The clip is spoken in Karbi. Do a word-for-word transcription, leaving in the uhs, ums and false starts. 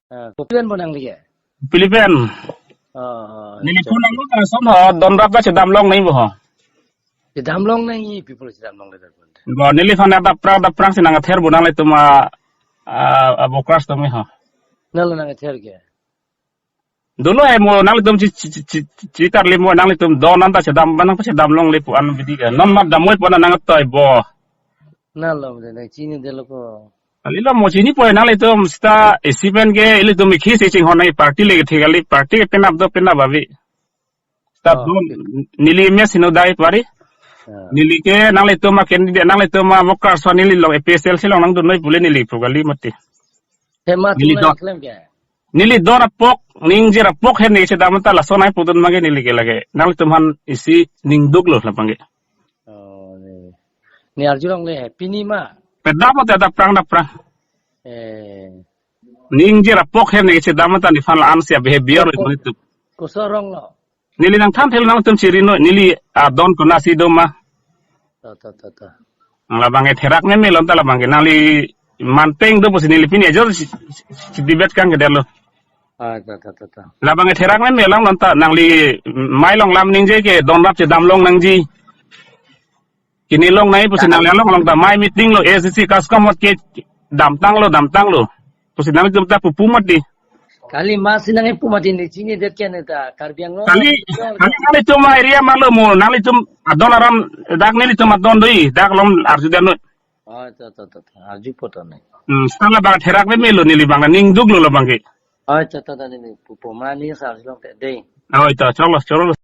Ah, kopi pen bo nangli ke? Pilipen. Oh, oh, neli chok. Phone nanglo ka son ho, don rap ta chedam longnang bo ho. Chedam longnang, pi apot chedam longle dak pon. Bo neliphan adap prang adap prang si nangther bo nanglitum a, a, a workers atum ho. Nanglo nangther ke? Dolo he mo nanglitum chi, chi, chi, chi, chi tarli mo nanglitum don an ta chedam, nang chedam longle pu an bidi ke. Non mat damoi pu an nangtoi bo. Nanglo de nangchinidetlo ko. Kalilo mo chinipo nanglitum seta isi pen ke ilitum ikhi si chinghon nang party le ke thik kali, party ke penap do penap ave. Seta Oh, don okay. Neli M S Hino Dai pari. Ah. Neli ke nanglitum a candidate, nanglitum a workers so neli long A P H L C long nangdun noi pule neli pu kali mati. Tema Neli tum don. Nang klem ke? Neli don apok, ningjir apok he neli chedam ta lason ai pudun mage neli ke lake. Nanglitum aphan isi ning duklo labang ke. Oh, ne. Ne arjulongle he, pini ma? Pedap mo te adap prang adap prang. Eh. Ningjir apok he neli chedam ta neliphan la-an si behavior Ko-, ko-, itu. Koso rong lo? Neli nangthan thel nangtum chiri noi, neli adon konatsi do ma. To, to, to, to. Labang ke therak meme lo ta labang ke nangli manteng do pusi neli pini ajo si, si, si debate kangkedetlo. Ah, to, to, to, to. Labang ke therak meme lo ta nangli mai long lam ningje ke don rap chedam longnangji. Kini longnang pusi Ka- nangli along along ta mai meeting lo A C C kaskom mot ke damtanglo, damtanglo. Pusi nanglitum ta pupu mati. Kali masi nangpu mati ne chinidet ke ne ta Karbi Anglong. Kali, kali nanglitum area malo mo, nanglitum adon aram dak nelitum adon doi, dak along arjudet noi. Oh, to, to, to, to. Arjupo to ne. Hmm, seta labang therak meme lo neli bang ning duklo labang ke. Oh, to, to, to, ne, ne, pupo ma ne sa arjulong te dei. Oh, to, choklo, choklo.